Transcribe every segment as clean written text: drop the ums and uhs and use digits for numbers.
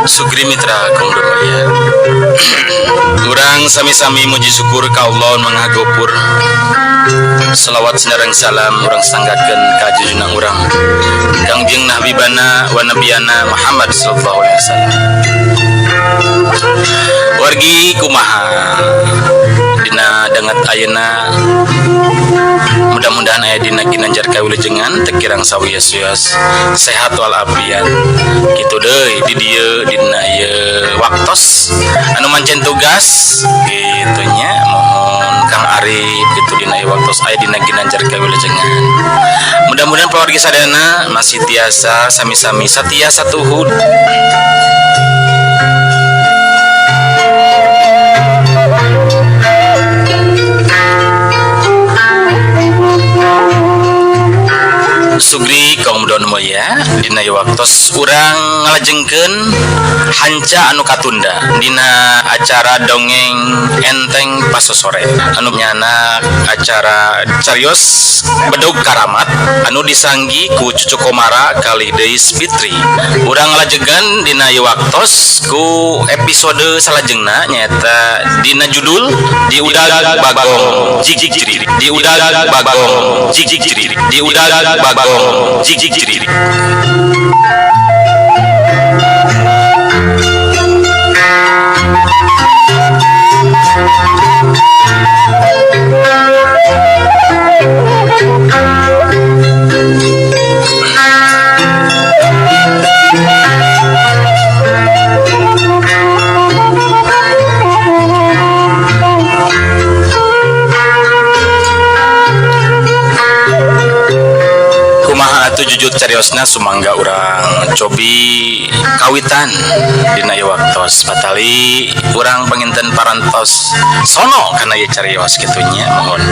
Sugri mitra kaum ya. Urang sami-sami muji syukur ka Allah nu ngagopur. Salawat sinareng salam urang sanggakeun ka junjungan urang Kangjeng Habibana wa Nabiyana Muhammad sallallahu alaihi wasallam. Wargi kumaha dina danget ayeuna, mudah-mudahan aya dina ginanjar kawilujengan, teu kirang sawios-wios, sehat walafiat kitu deui di dieu dina ieu waktos anu mancen tugas kitu nya. Mohon Kang Arif kitu dina ieu waktos aya dina ginanjar kawilujengan. Mudah-mudahan keluarga sadayana masih tiasa sami-sami satia satuhud. Sugri kaum muda mulia, dina ieu waktos urang ngalajengkeun hanca anu katunda dina acara Dongeng Enteng Pasosore anu nyanak acara carios Bedog Karamat anu disanggi ku Cucu Komara kali Deis Fitri. Urang ngalajengan dina ieu waktos ku episode salajengna, nyaeta dina judul Di Udag Bagong Jig Jrig, Di Udag Bagong Jig Jrig, Di Udag Bagong Jig Jrig. Kumaha atuh jujur cariosna? Sumangga urang cobi kawitan dina ieu waktos, patali urang panginten parantos sono kana ieu carios kitu nya. Mohon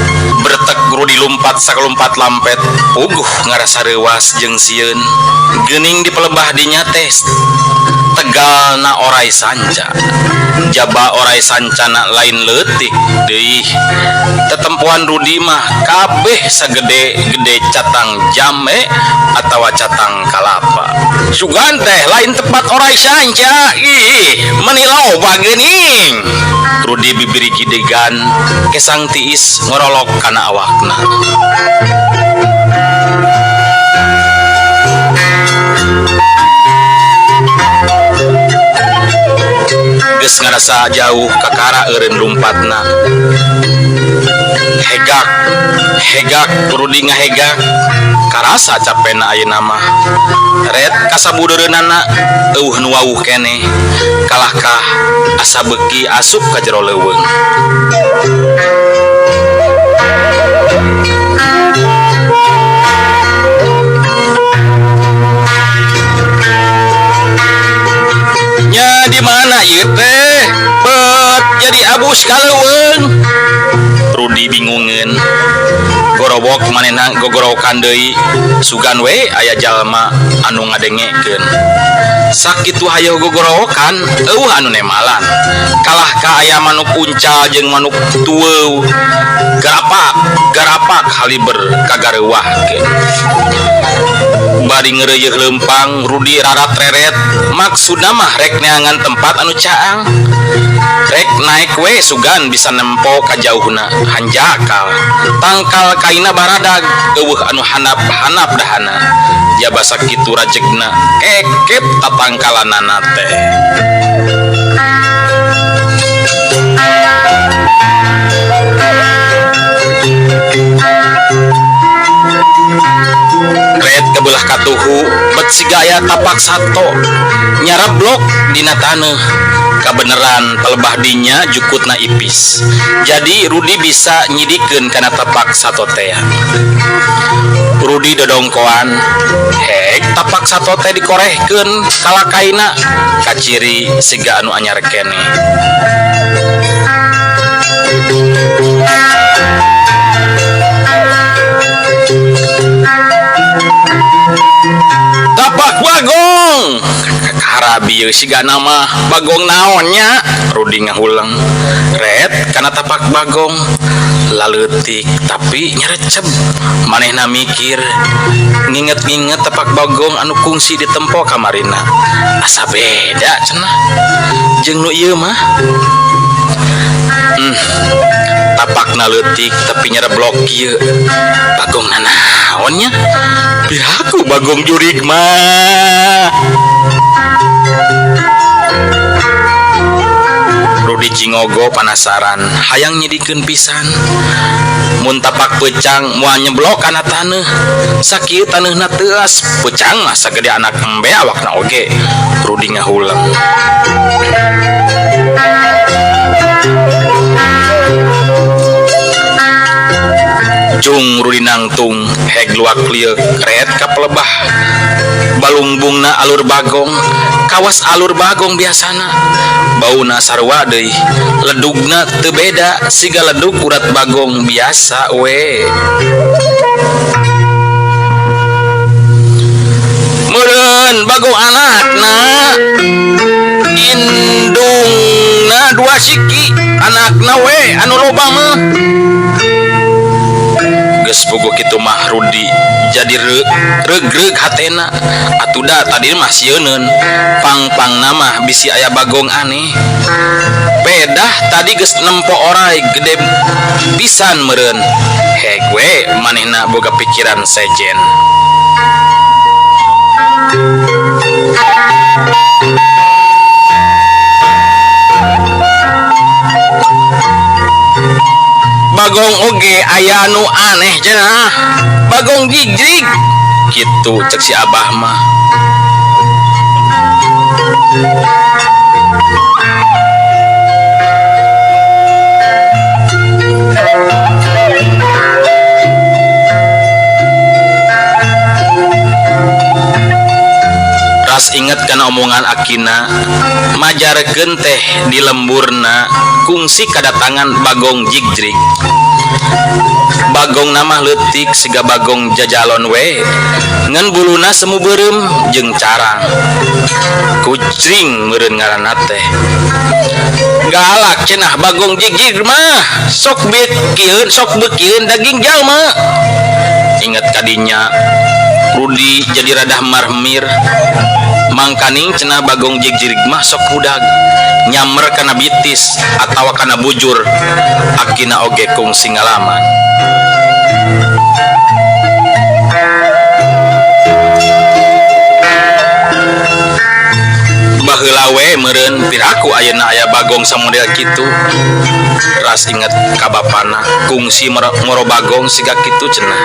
bertek Rudi lumpat sakalumpat lampet, puguh ngarasa reuwas jeung sieun. Geuning di pelebah dinya teh tegalna orai sanca, jaba orai sancana lain leutik deui. Tetempoan Rudi mah kabeh sagede gede catang jambe atawa catang kalapa. Sugan teh lain tempat orai sanca, ih meni loba geuning. Rudi bibiri gidegan, kesang tiis ngorolok kana awakna. Geus ngarasa jauh kakara eureun lumpatna. Hegak hegak Rudi ngahegak, karasa capena ayeuna mah. Ret kasabudeureunana eueuh nu wawuh keneh, kalahkah asa beuki asup ka jero leuweung. Nya di mana ieu teh? Bet jadi abus ka leuweung. Rudi bingungeun. Gorobok manehna gogorowokan deui, sugan we aya jalma anu ngadengekeun. Sakitu hayoh gogorowokan eueuh anu nemalan. Kalah ka aya manuk uncal jeung manuk tueuw. Garapak garapak haliber kagareuwahkeun. Bari ngeureuyeung leumpang Rudi rarat reret, maksudna mah rek neangan tempat anu caang. Rek naek we sugan bisa nempo ka jauhna. Hanjakal tangkal kaina baradag, eueuh anu hanap-hanap dahana. Jaba sakitu rajegna kekep tatangkalanana teh. Red kebelah katuhu bet siga aya tapak sato nyarablok dina taneuh. Kabeneran pelebah dinya jukutna ipis, jadi Rudi bisa nyidikeun kana tapak sato teh. Rudi dodongkoan, hek tapak sato teh dikorehkeun kalakaina, kaciri siga anu anyar keneh. Tapak Bagong. Harabi ieu sigana mah bagong naon nya? Rudi ngahuleng. Ret kana tapak bagong laleutik tapi nyareceb. Manehna mikir nginget-nginget tapak bagong anu kungsi ditempo kamarina. Asa beda cenah jeung nu ieu mah. Tapakna leutik tapi nyareblok kieu. Bagong nanaon nya? Piraku bagong jurig mah. Rudi Cingogo panasaran hayang nyidikeun pisan. Mun tapak peucang moal nyeblok kana taneuh. Sakieu taneuhna teuas, peucang mah sagede anak embe awakna oge. Rudi ngahuleng. Jung Rudi nangtung heg luak lieuk ret ka pelebah. Balungbungna alur bagong, kawas alur bagong biasana. Bauna sarua deui, ledugna teu beda siga ledug urat bagong biasa we. Meureun bagong anakna indungna dua siki, anakna we anu loba mah. Geus bogo kitu mah Rudi jadi regreg hatena. Atuda tadi mah sieuneun pang-pangna mah bisi aya bagong aneh. Pedah tadi geus nempo orai gede pisan meureun. Heg we manehna boga pikiran sejen. Bagong oge aya anu aneh cenah. Bagong jigrig kitu cek si Abah mah. Ras inget kana omongan akina majarkeun teh di lemburna kungsi kadatangan bagong jigjrig. Bagong namah leutik siga bagong jajalon we, ngan buluna semu beureum jeung carang. Kucing meureun ngaranna teh. Galak cenah bagong jigjig mah, sok beukeun, sok beukeun daging jalma. Inget kadinya Rudi jadi radah marmir. Mangkaning cenah bagong jigjirig mah sok budag nyamer kana bitis atawa kana bujur. Akina oge kungsi ngalaman. Baheula we meureun piraku ayeuna aya bagong samodel kitu. Ras inget ka bapana kungsi moro bagong siga kitu cenah.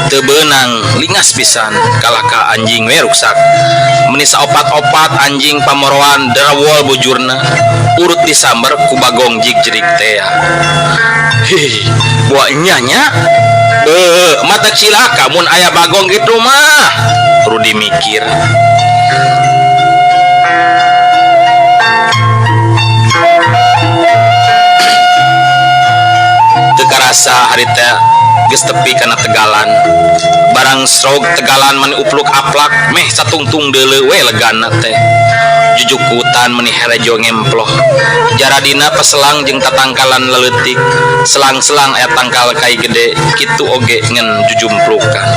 Teu beunang lingas pisan kalah ka anjing we ruksak. Meni saopat-opat anjing pamoroan derewol bujurna urut disamber ku bagong jigjirig tea. Hih, buah nya nya. Beuh, mata cilaka mun aya bagong kitu mah. Rudi mikir. Teu karasa harita geus tepi kana tegalan. Barang srog tegalan mani upluk aplak meh satungtung deuleu we legana teh. Jujukutan meni herejo ngemploh. Jaradina peselang jeung tatangkalan leutik, selang-selang aya tangkal kai gede kitu oge ngen jujumplukan.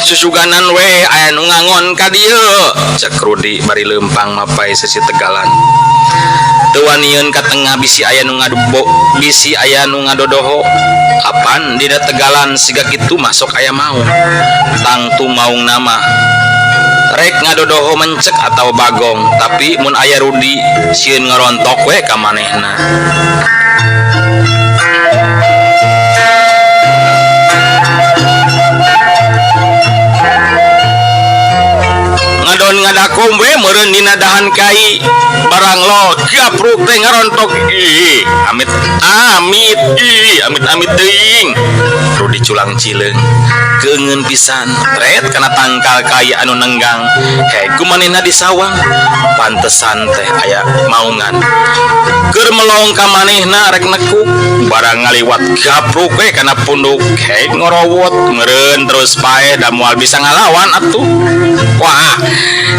Susuganan we aya nu ngangon ka dieu, cek Rudi bari leumpang mapai sisi tegalan. Teu wanieun ka tengah bisi aya nu ngadubo, bisi aya nu ngadodoho. Apan dina tegalan siga kitu mah sok aya maung. Tangtu maung nama rek ngadodoho mencek atau bagong, tapi mun aya Rudi sieun ngarontok we ka manehna. Ngadon ngadakum we meureun dina dahan kai, barang lo gapruk teh ngarontok. Ih, amit amit, ih, amit amit teuing. Rudi Rudi culang cileung keungeun pisan tret kana tangkal kai anu nenggang heg ku manehna di sawang pantesan teh aya maungan keur melong ka manehna rek nekuk barang ngaliwat gapruk we kana punduk heg ngorowot meureun terus paeh da moal bisa ngalawan atuh. Wah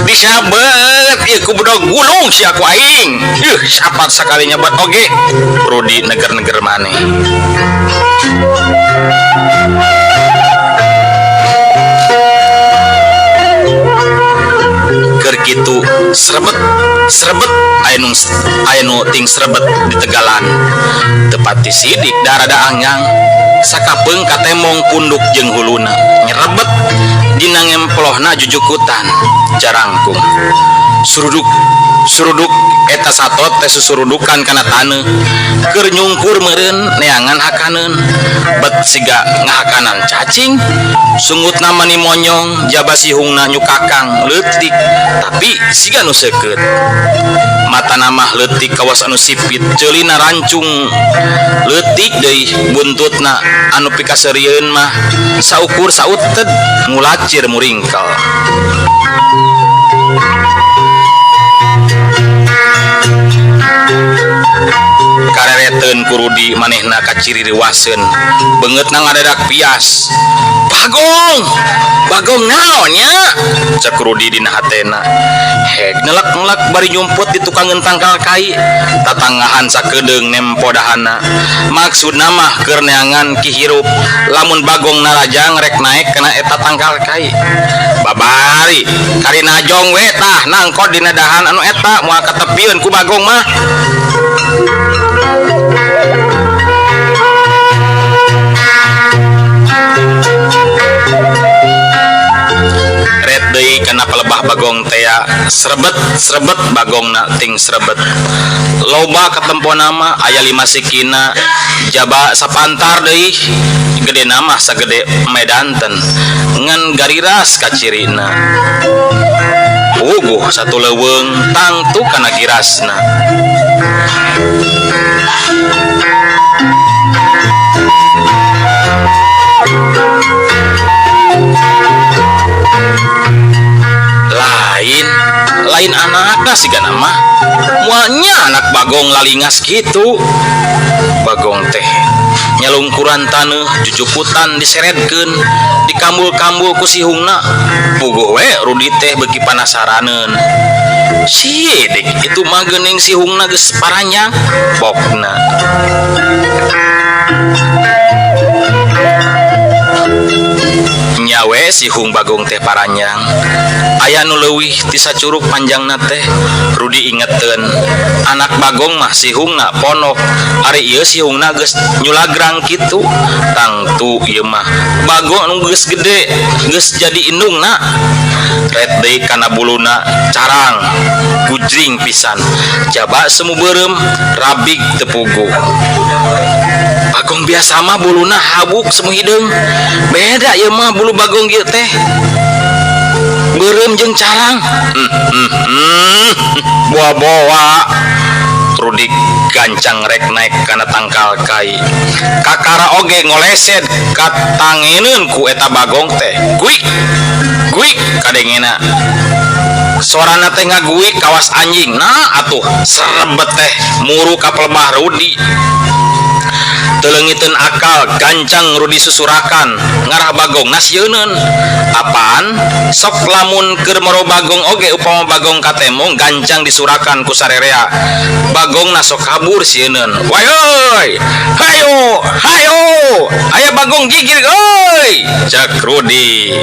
disabet ieu ku bedog gulung sia ku aing. Ih sapat sakali nyebat oge Rudi neger-neger maneh. Keur kitu srebet srebet aya nu ting srebet di tegalan tepati sidik darada angang sakapeung katemong punduk jeung huluna nyerebet dina ngemplohna jujukutan jarangkung suruduk suruduk eta satot teh susurudukan kana taneuh keur nyungkur meureun neangan hakaneun bet siga ngahakanan cacing sungutna mani monyong jaba sihungna nyukakang leutik tapi siga nu seukeut matana mah leutik kawas anu sipit ceulina rancung leutik deui buntutna anu pikaseurieun mah saukur sauted ngulacir muringkel. Karereteun ku Rudi manehna kaciri riwaseun beungeutna ngadadak pias. Bagong bagong naon nya cek Rudi dina hatena heg nelek-nelek bari nyumput di tukangeun tangkal kai tatanggahan sakedeung nempo dahana maksudna mah keur neangan ki hirup lamun bagong narajang rek naek kana eta tangkal kai babari kari najong we tah nangkot dina dahan anu eta moal katepieun ku bagong mah. Red deui kana palebah bagong tea srebet srebet bagongna ting srebet loba katempona mah aya 5 sikina jaba sapantar deui gede nama sagede medanten ngan gariras kacirina puguh satu leuweung tangtu kana girasna. Lain lain anakna sigana mah moalnya anak bagong lalingas kitu. Bagong teh nyalungkuran taneuh jujuputan diseredkeun dikambul-kambul ku sihungna puguh we Rudi teh beuki panasaraneun sidik itu mah geuning sihungna geus paranjang bokna. Nyawe sihung bagong teh paranjang aya nu leuwih ti sacuruk panjangna teh Rudi ingeteun anak bagong mah sihungna ponok ari ieu sihungna geus nyulagrang kitu tangtu ieu mah bagong anu geus gede geus jadi indungna red deui kana buluna carang gujring pisan jaba semu beureum rabig teu puguh. Bagong biasa mah buluna habuk semu hideung beda ieu mah bulu bagong ieu teh beureum jeung carang. Boa-boa Rudi gancang rek naik kana tangkal kai kakara oge ngoleset katangeneun ku eta bagong teh guik guik kadengena sorana teh ngaguik kawas anjing nah atuh serebet teh muru ka pelebah Rudi teu leungiteun akal gancang Rudi susurakan ngarah bagong nasieuneun apaan sok lamun keur moro bagong oge upama bagong katemong gancang disurakan ku sarerea bagongna sok kabur sieuneun wai euy hayo hayo aya bagong gigir euy cek Rudi.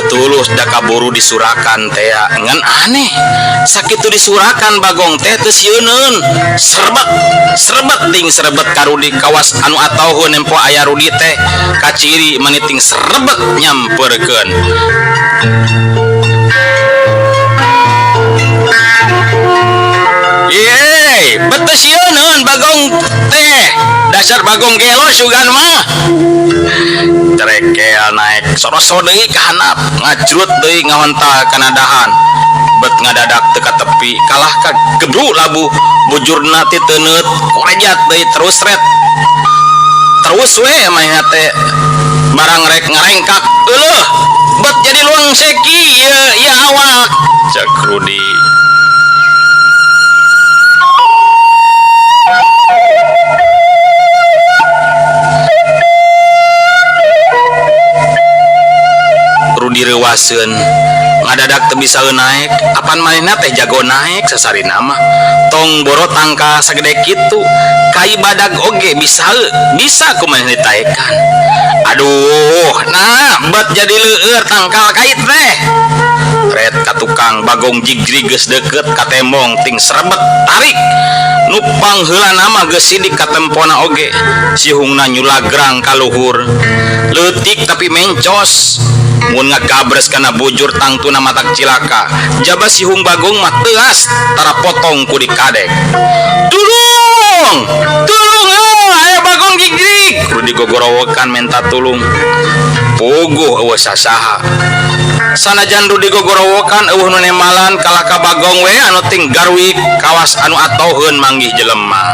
Tulus da kaburu disurakan tea ngan aneh sakitu disurakan bagong teh teu sieuneun serebet serebet ting serebet ka Rudi kawas anu atauheun nempo aya Rudi teh kaciri maniting serebet nyamperkeun. Yeay, betul sieuneun bagong teh dasar bagong gelo sugan mah. Cerekel naek soroso deui ka handap ngajrut deui ngahontal kana dahan bet ngadadak teu ka tepi kalah ka gebru labuh bujurna ti teuneut korejat deui terus ret terus we manehna teh barang rek ngarengkak euleuh bet jadi luang seki ieu ieu awak cek Rudi. Rudi reuwaseun ngadadak teu bisa naek apan manehna teh jago naek sasarina mah tong boro tangka sagede kitu kai badag oge bisa bisa ku manehna ditaekan. Aduh nah bet jadi leueur tangkal kait teh ret ka tukang bagong jigrig geus deukeut ka tembong ting serebet tarik nu pangheulana mah geus sidik ka tempona oge sihungna nyulagrang ka luhur leutik tapi mencos mun ngagabres kana bujur tangtuna matak cilaka jaba sihung bagong mah teuas tara potong ku dikadek. Tulung tulung aya bagong jigrig Rudi gogorowokan menta tulung puguh eueuh sasaha sanajan Rudi gogorowokan eueuh nu nemalan kalah ka bagong we anu ting garwik kawas anu atoheun manggih jelema.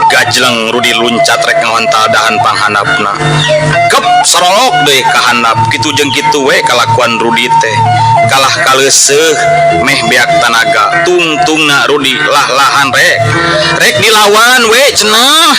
Gajleng Rudi luncat rek ngahontal dahan panghandapna kep sorolok deui ka handap kitu jeung kitu we kalakuan Rudi teh kalah kaleuseuh meh beak tanaga tungtungna Rudi lah-lahan rek rek dilawan we cenah.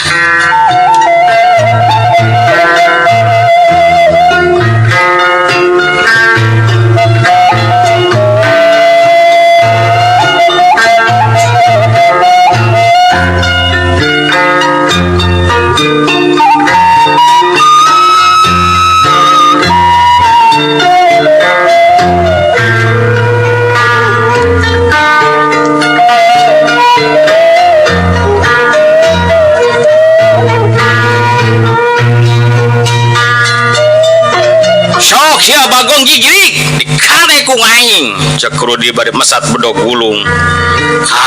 Sok sia bagong jigrig dikade ku aing cek Rudi bari mesat bedog gulung.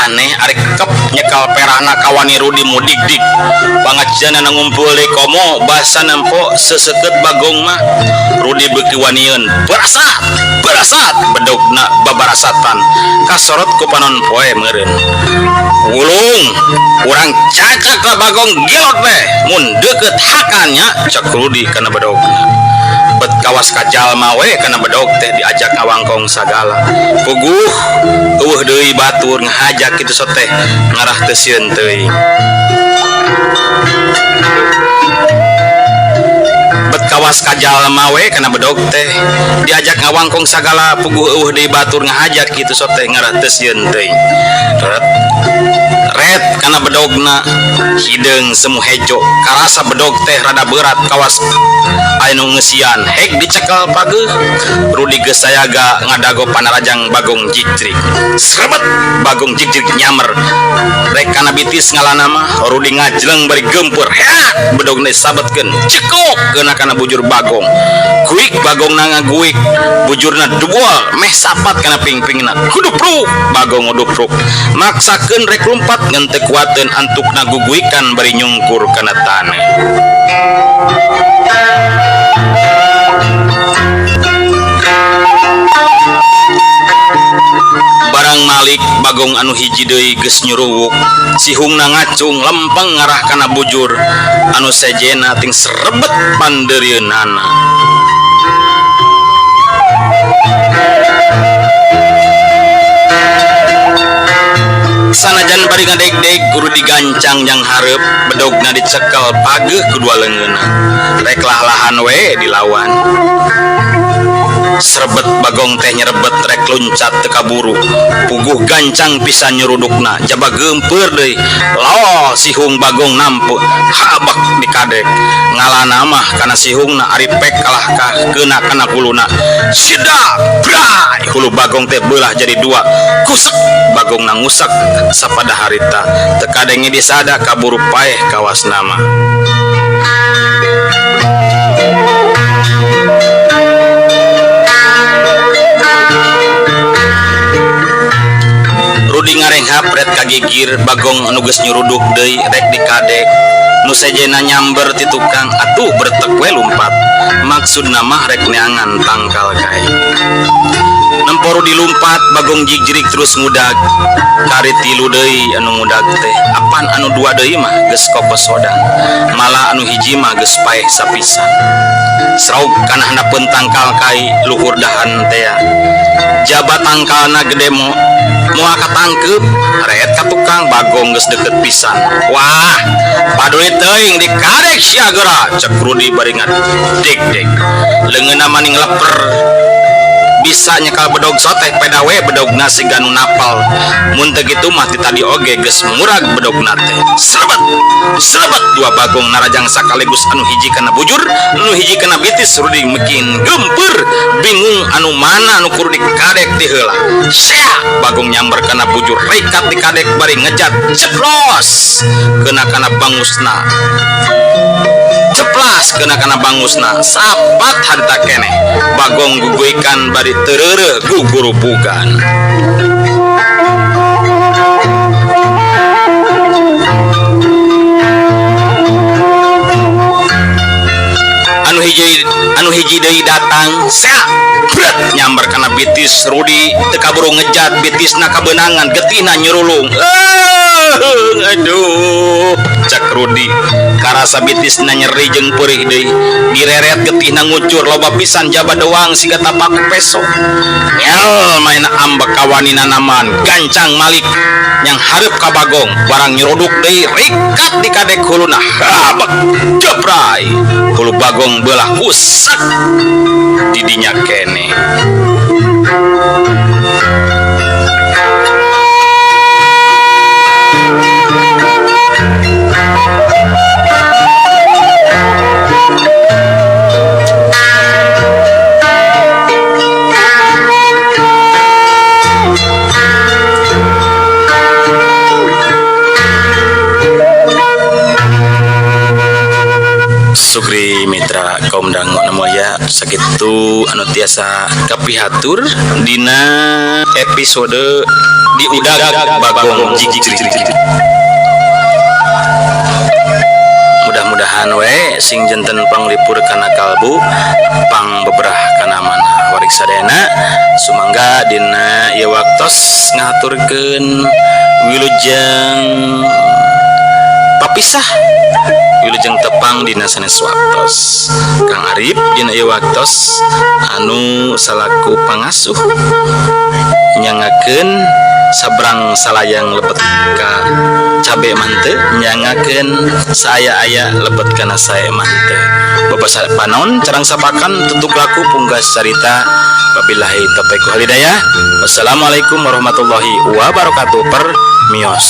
Aneh arek kep nyekal perahna kawani Rudi mudig-dig pangajana ngumpul deui komo basa nempo seseukeut bagong mah. Rudi beuki wanieun berasat berasat bedogna babarasatan kasorot ku panon poe meureun. Gulung urang cacak ka bagong gelot teh mun deukeut hakannya cek Rudi kana bedogna. Bet kawas ka jalma we kana bedog teh diajak ngawangkong sagala puguh eueuh deui batur ngahajak kitu soteh ngarah teu sieun teuing. Bet kawas ka jalma we kana bedog teh diajak ngawangkong sagala puguh eueuh deui batur ngahajak kitu soteh ngarah teu sieun teuing. Ret ret kana bedogna hideung semu hejo karasa bedog teh rada berat kawas anu ngeusian hek dicekel pageuh. Rudi geus sayaga ngadago panarajang bagong jigrig srebet bagong jigrig nyamer rek kana bitis ngalana mah. Rudi ngajleng bari geumpeur heak bedogna disabetkeun cekok keuna kana bujur bagong guik bagongna ngaguik bujurna dubual meh sapat kana pingpingna kudupruk bagong ngudupruk maksakeun rek lumpat ngan teu kuateun antukna guguikan bari nyungkur kana taneuh. Barang malik bagong anu hiji deui geus nyuruwuk sihungna ngacung lempeng ngarah kana bujur anu sejena ting serebet pandeurieunana. Sanajan bari ngadeg-deg guru digancang jang hareup bedogna dicekel pageuh kedua leungeunna rek lah-lahan we dilawan. Serebet bagong teh nyerebet rek luncat teu kaburu puguh gancang pisan nyurudukna jaba geumpeur deui laol sihung bagong nampu habak dikadek ngalana mah kana sihungna ari pek kalah ka keuna kana huluna sidak bray hulu bagong teh beulah jadi dua kusek bagongna ngusak sapada harita teu kadenge disada kaburu paeh kawasna mah. Kagigir Bagong anu geus nyuruduk deui rek dikadek. Nu sejenna nyamber ti tukang atuh bertek we lumpat. Maksudna mah rek neangan tangkal kai. Nempo Rudi lumpat Bagong jigjirik terus ngudag. Kari tilu deui anu ngudag teh. Apan anu dua deui mah geus kokosodan. Malah anu hiji mah geus paeh sapisan. Srauk kana handapeun tangkal kai luhur dahan tea. Jaba tangkalna gede moal katangkeup ret ka tukang Bagong geus deket pisan. Wah, paduli teuing dikadek sia geura cek Rudi bari ngadeg-deg. Leungeunna maning leper. Bisa nyekal bedog soteh peda we bedogna siga nu napal. Mun teu kitu mah ti tadi oge geus murag bedogna teh. Srebet, srebet dua bagong narajang sakaligus anu hiji kana bujur, anu hiji kana bitis. Rudi makin gempeur, bingung anu mana anu kudu dikadek ti heula. Sea, bagong nyamber kana bujur, rikat dikadek bari ngejat, ceplos kena kana bangusna. Ceplas kena kana bangusna, sapat harita keneh. Bagong guguikan bari teureureuh gugurubugan. Anu hiji deui datang, sea, bret nyamber kana bitis Rudi teu kaburu ngejat bitisna kabeunangan, getihna nyurulung. Aduh, cek Rudi karasa bitisna nyeri jeung peurih deui. Direret getihna ngucur loba pisan jaba doang siga tapak peso. Ngel maena ambek kawanina naman gancang malik yang hareup ka Bagong barang nyeruduk deui rikat dikadek huluna habek jebray hulu Bagong beulah kusak didinya keneh. Sukri mitra kaum dangu anu mulia, sakitu anu tiasa kapihatur dina episode diudag Bagong Jigjirik. Mudah-mudahan we sing janten panglipur kana kalbu, pang beberah kana manah warik sadayana. Sumangga dina ieu waktos ngahaturkeun wilujeng papisah, wilujeng tepang dina sanes waktos. Kang Arif dina ieu waktos anu salaku pangasuh nyangakeun sabrang salayang lebet ka cabe mante, nyangakeun saaya-aya lebet kana sae mante. Babasa panon carang sapakan tutuk laku punggas carita. Wabillahi taufiq wal hidayah. Wassalamualaikum warahmatullahi wabarakatuh. Per mios.